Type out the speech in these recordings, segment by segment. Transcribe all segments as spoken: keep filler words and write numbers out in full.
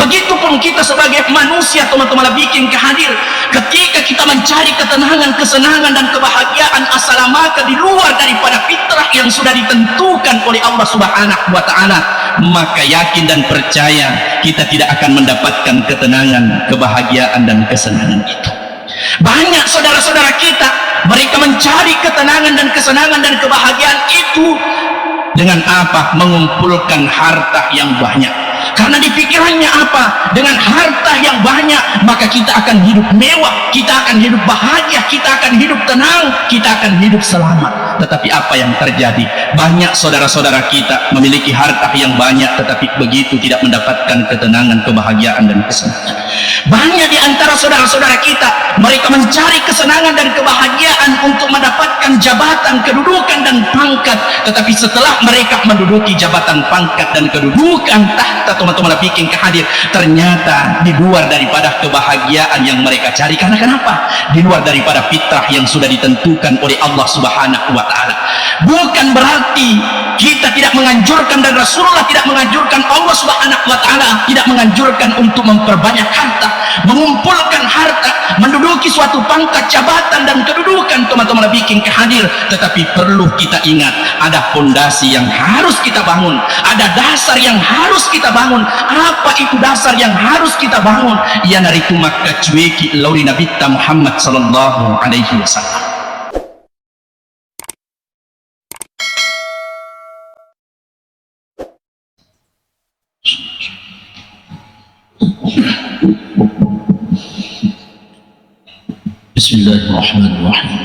Begitupun kita sebagai manusia, teman-teman, lebih ke hadir. Ketika kita mencari ketenangan, kesenangan, dan kebahagiaan asal maka di luar daripada fitrah yang sudah ditentukan oleh Allah Subhanahu wa Ta'ala, maka yakin dan percaya kita tidak akan mendapatkan ketenangan, kebahagiaan, dan kesenangan itu. Banyak saudara-saudara kita, mereka mencari ketenangan dan kesenangan dan kebahagiaan itu dengan apa? Mengumpulkan harta yang banyak. Karena di pikirannya apa? Dengan harta yang banyak, maka kita akan hidup mewah, kita akan hidup bahagia, kita akan hidup tenang, kita akan hidup selamat. Tetapi apa yang terjadi? Banyak saudara-saudara kita memiliki harta yang banyak, tetapi begitu tidak mendapatkan ketenangan, kebahagiaan, dan kesenangan. Banyak di antara saudara-saudara kita, mereka mencari kesenangan dan kebahagiaan untuk mendapatkan jabatan, kedudukan, dan pangkat. Tetapi setelah mereka menduduki jabatan, pangkat, dan kedudukan tahta, teman-teman, bikin kehadir, ternyata di luar daripada kebahagiaan yang mereka cari. Karena kenapa? Di luar daripada fitrah yang sudah ditentukan oleh Allah Subhanahu wa Ta'ala. Bukan berarti kita tidak menganjurkan dan Rasulullah tidak menganjurkan, Allah Subhanahu wa Ta'ala tidak menganjurkan untuk memperbanyak harta, mengumpulkan harta, menduduki suatu pangkat jabatan dan kedudukan, teman-teman, bikin kehadir. Tetapi perlu kita ingat, ada fondasi yang harus kita bangun, ada dasar yang harus kita bangun. Apa itu dasar yang harus kita bangun? Iyanaritu makkacueki lao ri Nabitta Muhammad sallallahu alaihi wasallam. بسم الله الرحمن الرحيم.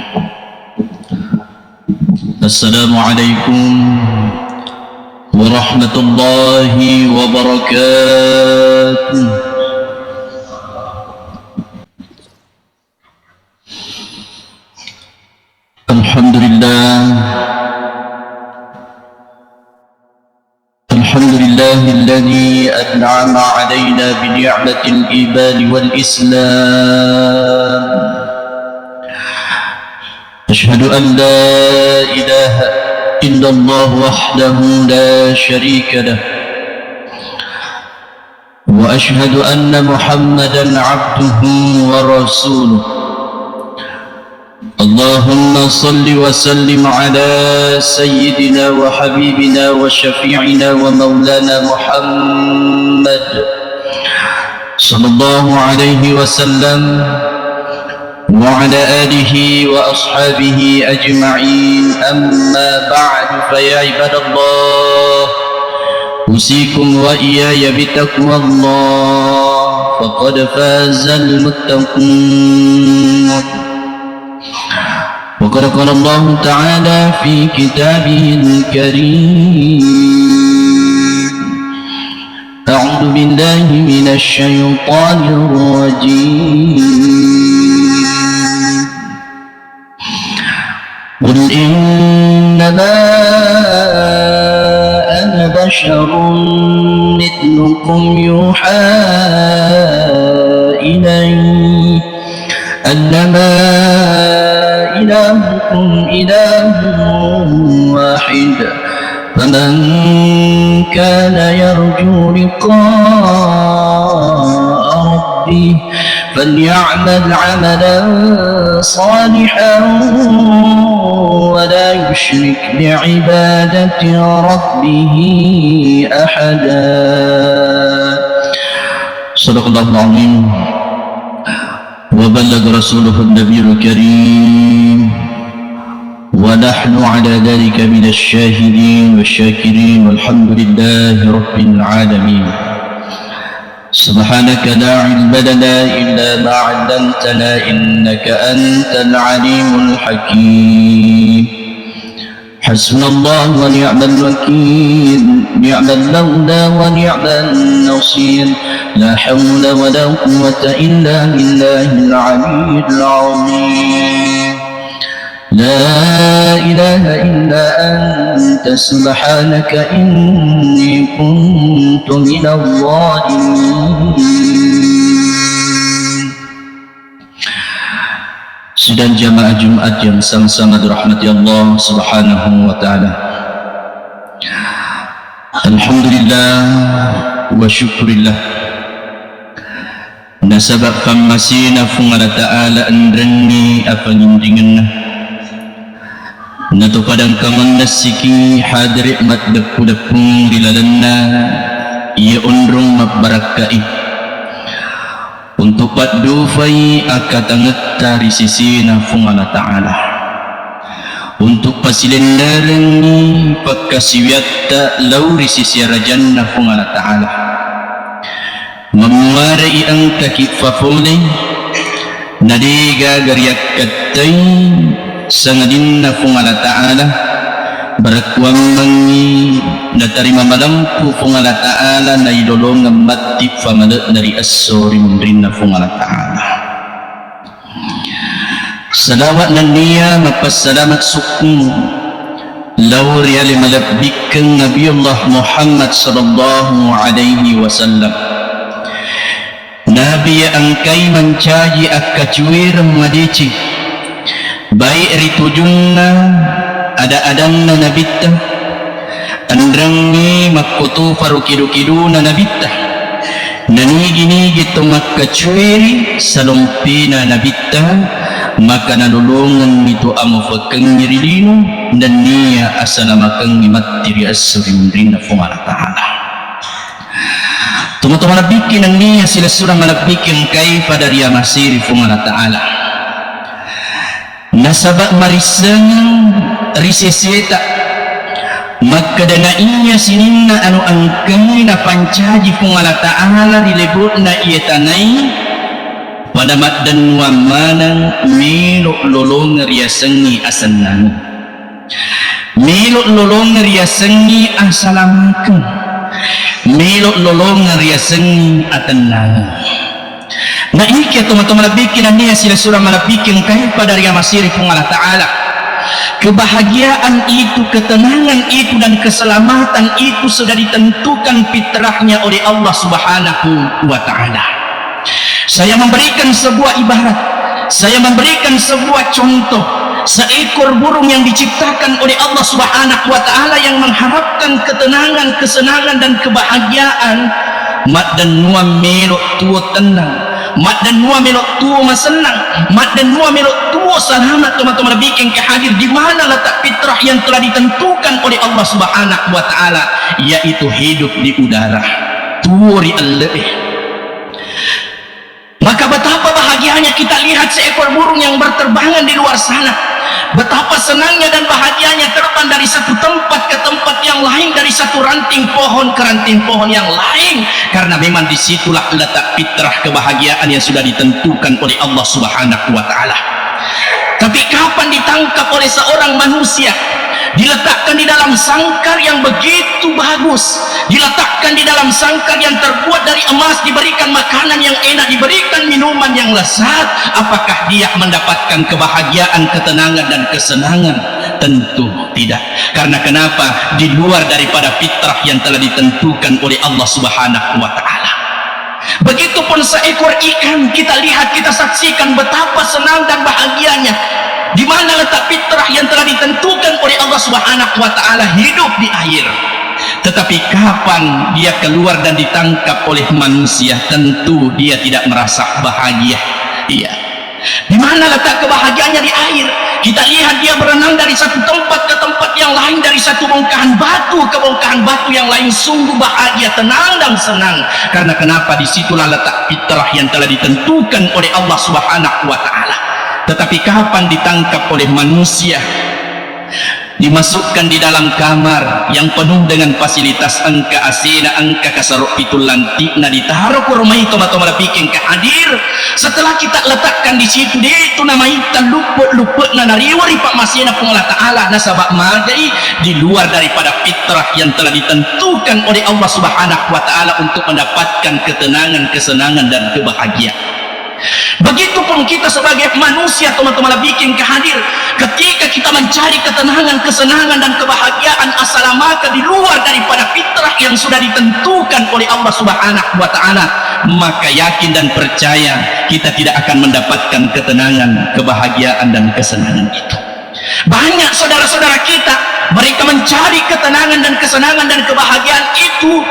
السلام عليكم ورحمة الله وبركاته. الحمد لله. الحمد لله الذي أنعم علينا بنعمة الإيمان والإسلام. أشهد أن لا إله إلا الله وحده لا شريك له، وأشهد أن محمدا عبده ورسوله. اللهم صل وسلم على سيدنا وحبيبنا وشفيعنا ومولانا محمد صلى الله عليه وسلم وعلى آله وأصحابه أجمعين. أما بعد، فيا عباد الله، أوصيكم وإياي بتقوى الله، فقد فاز المتقون. وقد قال الله تعالى في كتابه الكريم، أعوذ بالله من الشيطان الرجيم. قل إنما أنا بشر مثلكم يوحى إلي أنما إلهكم إله واحد، فمن كان يرجو لقاء ربه فليعمل عملا صالحا ولا يشرك بعبادة ربه أحدا. صدق الله العظيم. وبلغ رسوله النبي الكريم، ونحن على ذلك من الشاهدين والشاكرين، والحمد لله رب العالمين. سبحانك لا علم لنا إلا ما علمتنا، إنك أنت العليم الحكيم. حسبنا الله ونعم الوكيل، نعم المولى ونعم النصير، لا حول ولا قوة إلا بالله العلي العظيم. لا إله إلا أنت سبحانك إني كنت من الظالمين. Sidang jamaah Jumat yang sama-sama dirahmati Allah Subhanahu wa Ta'ala. Alhamdulillah wa syukurillah. Nasaba pammasena Fuang Allah Ta'ala enrengngi apanginringenna. Natopadangka mannassiki hadere maddeppu-deppung ri lalenna iya onrong mabbarakkai, untuk paddufai akkatangetta ri sesena Fuang Allah Ta'ala, untuk pasilennerengngi pakkasiwiatta lao ri sese arajanna Fuang Allah Ta'ala. Mammuarai engkaki fafole, na degaga riakkattai sangadinna Fuang Allah Ta'ala, barakkuammengngi natarima malempu Fuang Allah Ta'ala, nailolongeng matti famale'na ri esso ri munrinna Fuang Allah Ta'ala. Salawat nennia mappassalama sukkung lao ri ale malebbikkeng Nabiullah Muhammad sallallahu alaihi wasallam. Nabi iya engkai mancaji akkacuereng madeceng, baik ri tujunna ada-adanna Nabitta, enrengngi makkutofa ro kidu-kiduna Nabitta. Nanigi-nigi to makkacueri salompena Nabitta, maka nalolongenni to amofekkengngi ri lino, nennia asalamakengngi matti ri esso ri munrinna Fuang Allah Ta'ala. Tomatoa malebbikki nennia silessureng malebbikki engkai pada riamasiri Fuang Allah Ta'ala. Nasaba marissengeng ri seseta makkeda na iya sininna anu engkai napancaji Fuang Allah Ta'ala ri lebo'na iye tanai, pada maddennuang maneng melo lolongeng riasengngi asennangeng. Melo lolongeng riasengngi asalamakeng. Melo lolongeng riasengngi atennangeng. Naekiya tomatoa malebbikki nennia silessureng malebbikki engkai pada riamasiri Fuang Allah Ta'ala. Kebahagiaan itu, ketenangan itu, dan keselamatan itu sudah ditentukan fitrahnya oleh Allah Subhanahu wa Ta'ala. Saya memberikan sebuah ibarat, saya memberikan sebuah contoh, seekor burung yang diciptakan oleh Allah Subhanahu wa Ta'ala yang mengharapkan ketenangan, kesenangan, dan kebahagiaan. Maddennuang melo tuo tennang, maddennuang melo tuo masennang, maddennuang melo tuo selamat, tomatoa malebbikki engka hadir, di mana letak fitrah yang telah ditentukan oleh Allah Subhanahu wa Ta'ala, yaitu hidup di udara, tuo ri elle'e. Maka betapa bahagianya kita lihat seekor burung yang berterbangan di luar sana. Betapa senangnya dan bahagianya terbang dari satu tempat ke tempat yang lain, dari satu ranting pohon ke ranting pohon yang lain. Karena memang disitulah letak fitrah kebahagiaan yang sudah ditentukan oleh Allah Subhanahu wa Ta'ala. Tapi kapan ditangkap oleh seorang manusia, diletakkan di dalam sangkar yang begitu bagus, diletakkan di dalam sangkar yang terbuat dari emas, diberikan makanan yang enak, diberikan minuman yang lezat, apakah dia mendapatkan kebahagiaan, ketenangan, dan kesenangan? Tentu tidak. Karena kenapa? Di luar daripada fitrah yang telah ditentukan oleh Allah Subhanahu wa Ta'ala. Begitupun seekor ikan, kita lihat, kita saksikan betapa senang dan bahagianya. Di mana letak fitrah yang telah ditentukan oleh Allah Subhanahu wa Ta'ala, hidup di air. Tetapi kapan dia keluar dan ditangkap oleh manusia, tentu dia tidak merasa bahagia. Iya. Di mana letak kebahagiaannya? Di air. Kita lihat dia berenang dari satu tempat ke tempat yang lain, dari satu bongkahan batu ke bongkahan batu yang lain. Sungguh bahagia, tenang, dan senang. Karena kenapa? Disitulah letak fitrah yang telah ditentukan oleh Allah Subhanahu wa Ta'ala. Tetapi kapan ditangkap oleh manusia, dimasukkan di dalam kamar yang penuh dengan fasilitas, engka A C-na, engka kasaro pitung lanti'na, ditaro ko romai, tomatoa malebbikeng ka hadir. Setelah kita letakkan di situ, de' tu namaitta luppe'-luppe'na nariwa ri pammasena Puang Allah Ta'ala, nasaba magai di luar daripada fitrah yang telah ditentukan oleh Allah Subhanahu wa Ta'ala untuk mendapatkan ketenangan, kesenangan, dan kebahagiaan. Begitupun kita sebagai manusia, tomatoa malebbikeng ka hadir, ketika kita mencari ketenangan, kesenangan, dan kebahagiaan asal maka di luar daripada fitrah yang sudah ditentukan oleh Allah Subhanahu wa Ta'ala, maka yakin dan percaya kita tidak akan mendapatkan ketenangan, kebahagiaan, dan kesenangan itu. Banyak saudara-saudara kita, mereka mencari ketenangan dan kesenangan dan kebahagiaan itu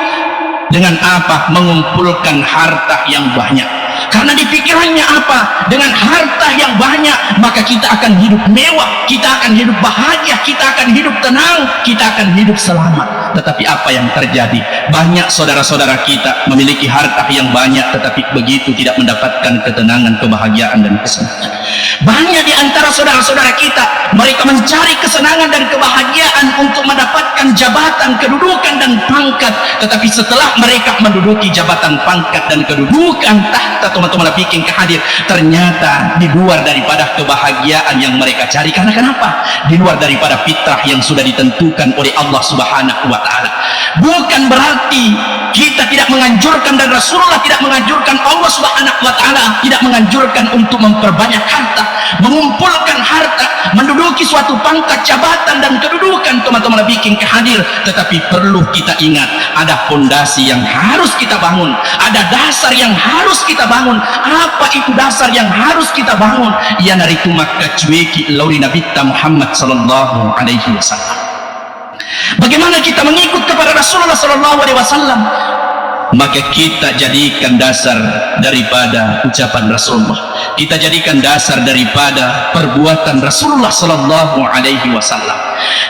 dengan apa? Mengumpulkan harta yang banyak. Karena di pikirannya apa? Dengan harta yang banyak, maka kita akan hidup mewah, kita akan hidup bahagia, kita akan hidup tenang, kita akan hidup selamat. Tetapi apa yang terjadi? Banyak saudara-saudara kita memiliki harta yang banyak, tetapi begitu tidak mendapatkan ketenangan, kebahagiaan, dan kesenangan. Banyak di antara saudara-saudara kita, mereka mencari kesenangan dan kebahagiaan untuk mendapatkan jabatan, kedudukan, dan pangkat. Tetapi setelah mereka menduduki jabatan, pangkat, dan kedudukan tahta, teman-teman, bikin kehadir, ternyata di luar daripada kebahagiaan yang mereka cari. Karena kenapa? Di luar daripada fitrah yang sudah ditentukan oleh Allah Subhanahu wa Ta'ala. Bukan berarti kita tidak menganjurkan dan Rasulullah tidak menganjurkan, Allah Subhanahu wa Ta'ala tidak menganjurkan untuk memperbanyak harta, mengumpulkan harta, menduduki suatu pangkat jabatan dan kedudukan, teman-teman, bikin kehadir. Tetapi perlu kita ingat, ada fondasi yang harus kita bangun, ada dasar yang harus kita bangun. Apa itu dasar yang harus kita bangun? Iyanaritu makkaccueki lao ri Nabitta Muhammad sallallahu alaihi wasallam. Bagaimana kita mengikut kepada Rasulullah sallallahu alaihi wasallam? Maka kita jadikan dasar daripada ucapan Rasulullah. Kita jadikan dasar daripada perbuatan Rasulullah sallallahu alaihi wasallam.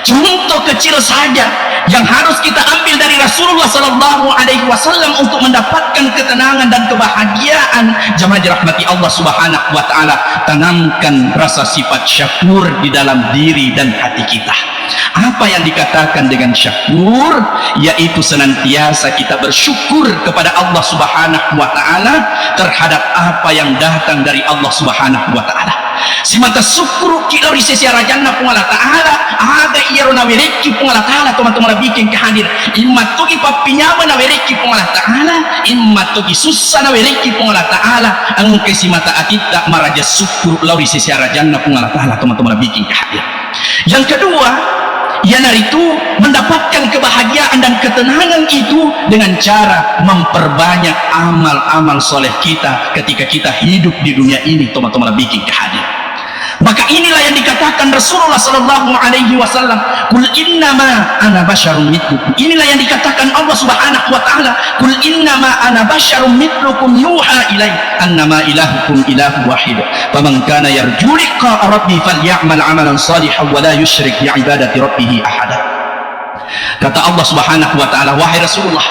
Contoh kecil saja yang harus kita ambil dari Rasulullah sallallahu alaihi wasallam untuk mendapatkan ketenangan dan kebahagiaan, jamaah dirahmati Allah Subhanahu wa Ta'ala, tanamkan rasa sifat syakur di dalam diri dan hati kita. Apa yang dikatakan dengan syakur? Yaitu senantiasa kita bersyukur kepada Allah Subhanahu wa Ta'ala terhadap apa yang datang dari Allah Subhanahu wa Ta'ala. Simata sukkuruki lao ri sesi arajanna Puang Allah Ta'ala, aga iyaro nawerekki Puang Allah Ta'ala, teman-teman, bikin kehadir. Imma togi pappinyama nawerekki Puang Allah Ta'ala, imma togi sussa nawerekki Puang Allah Ta'ala, engka simata atitta maraja sukkuru lao ri sesi arajanna Puang Allah Ta'ala, teman-teman, bikin kehadir. Yang kedua, iyanaritu mendapatkan kebahagiaan dan ketenangan itu dengan cara memperbanyak amal-amal soleh kita ketika kita hidup di dunia ini, teman-teman, bikin kehadir. Maka inilah yang dikatakan Rasulullah sallallahu alaihi wasallam, "Qul innama ana basyarum mithlukum." Inilah yang dikatakan Allah Subhanahu wa Ta'ala, "Qul innama ana basyarum mithlukum yuha ilai annama ilahukum ilahu wahid. Faman kana yarju liqa'a rabbi falyamal amalan salihan wa la yusyrik bi ibadati rabbihi ahada." Kata Allah Subhanahu wa Ta'ala, "Wahai Rasulullah,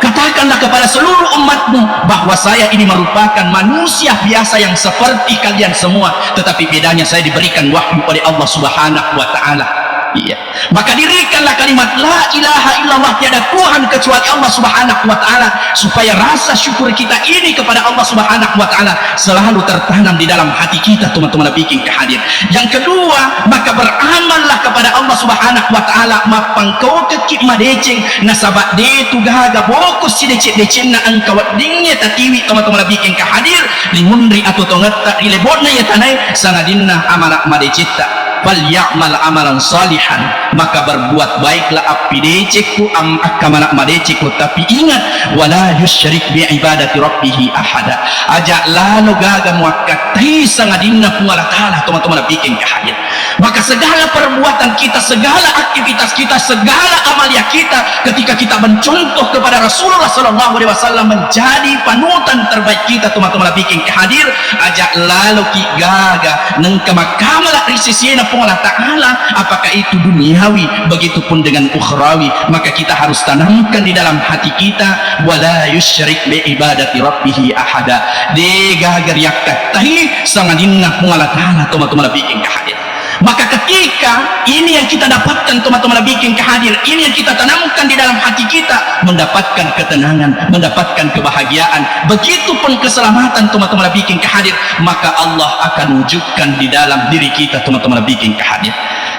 katakanlah kepada seluruh umatmu bahwa saya ini merupakan manusia biasa yang seperti kalian semua, tetapi bedanya saya diberikan wahyu oleh Allah Subhanahu wa Ta'ala." Iya. Maka dirikanlah kalimat la ilaha illallah, tiada Tuhan kecuali Allah Subhanahu wa Ta'ala, supaya rasa syukur kita ini kepada Allah Subhanahu wa Ta'ala selalu tertanam di dalam hati kita, teman-teman, bikin kehadir. Yang kedua, maka beramallah kepada Allah Subhanahu wa Ta'ala, mappangkaukekki madeceng, nasaba de tu gaga boko sideceng-decenna engka weddingnge tatiwi, teman-teman, bikin kehadir, ri munri atau tongetta, ri lebokna iya tanae, sangadinna amala madecetta. "Falyamal amalan salihan," maka berbuat baiklah, appidecekku, am-, akkamala madecekku, tapi ingat, "Wala yusyrik bi ibadati rabbihi ahada." Aja lalo gaga muakkattai sangadinna Puang Allah Ta'ala, teman-teman, bikin kehadir. Maka segala perbuatan kita, segala aktivitas kita, segala amalia kita, ketika kita mencontoh kepada Rasulullah sallallahu alaihi wasallam menjadi panutan terbaik kita, teman-teman, bikin kehadir, aja laloki gaga nengka makkamala ri sesena Puang Allah Ta'ala, apakah itu duniawi, begitupun dengan ukhrawi, maka kita harus tanamkan di dalam hati kita, "Wala yusyrik bi ibadati rabbihi ahada." De gaga riakkattai sangadinna Puang Allah Ta'ala, teman-teman, bikin kehadir. Maka ketika ini yang kita dapatkan, teman-teman, bikin kehadir, ini yang kita tanamkan di dalam hati kita, mendapatkan ketenangan, mendapatkan kebahagiaan, begitupun keselamatan, teman-teman, bikin kehadir, maka Allah akan wujudkan di dalam diri kita, teman-teman, bikin kehadir.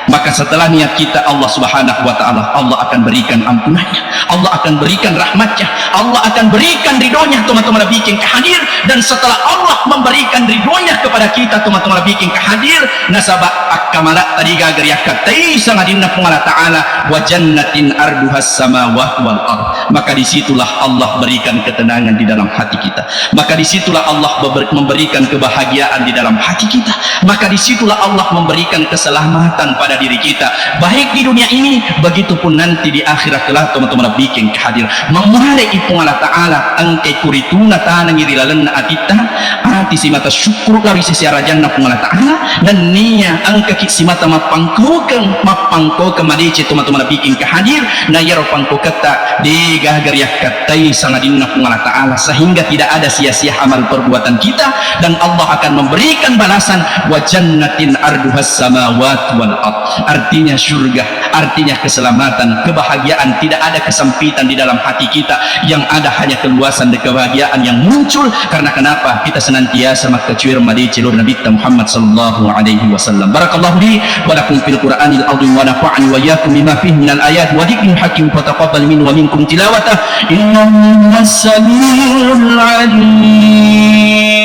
Maka setelah niat kita, Allah Subhanahu wa Ta'ala, Allah akan berikan ampunannya, Allah akan berikan rahmatnya, Allah akan berikan ridhonya, teman-teman, bikin kehadir. Dan setelah Allah memberikan ridhonya kepada kita, teman-teman, bikin kehadir, nasaba akkamala tadi gagari akkatai sangadinna Puang Allah Ta'ala, "Wa jannatin arduhas samawati wal ard." Maka disitulah Allah berikan ketenangan di dalam hati kita. Maka disitulah Allah beber-, memberikan kebahagiaan di dalam hati kita. Maka disitulah Allah memberikan keselamatan pada diri kita, baik di dunia ini, begitupun nanti di akhirat kelak, teman-teman, bikin hadir. Mammuare'i Puang Allah Ta'ala, engkai kurituna tanangi ri lalenna atitta, ati simata syukur lari sisi arajanna Puang Allah Ta'ala, nennia engkaki simata mappangkokeng, mappangkokeng madeceng, teman-teman, bikin hadir, na iyaro pangkoketta de gaga riakkattai sangadinna Puang Allah Ta'ala, sehingga tidak ada sia-sia amal perbuatan kita, dan Allah akan memberikan balasan, wa jannatin arduhas samawati wal ard. Artinya surga, artinya keselamatan, kebahagiaan, tidak ada kesempitan di dalam hati kita, yang ada hanya keluasan dan kebahagiaan yang muncul. Karena kenapa? Kita senantiasa makkacuir madeceng lao ri Nabitta Muhammad sallallahu alaihi wasallam. Barakallahu li wa lakum fil Qur'anil azim wa nafa'ani wa iyyakum bima fihi minal ayat wa dzikril hakim, fa taqabbal minni wa minkum tilawatah, innahu huwas samiul alim.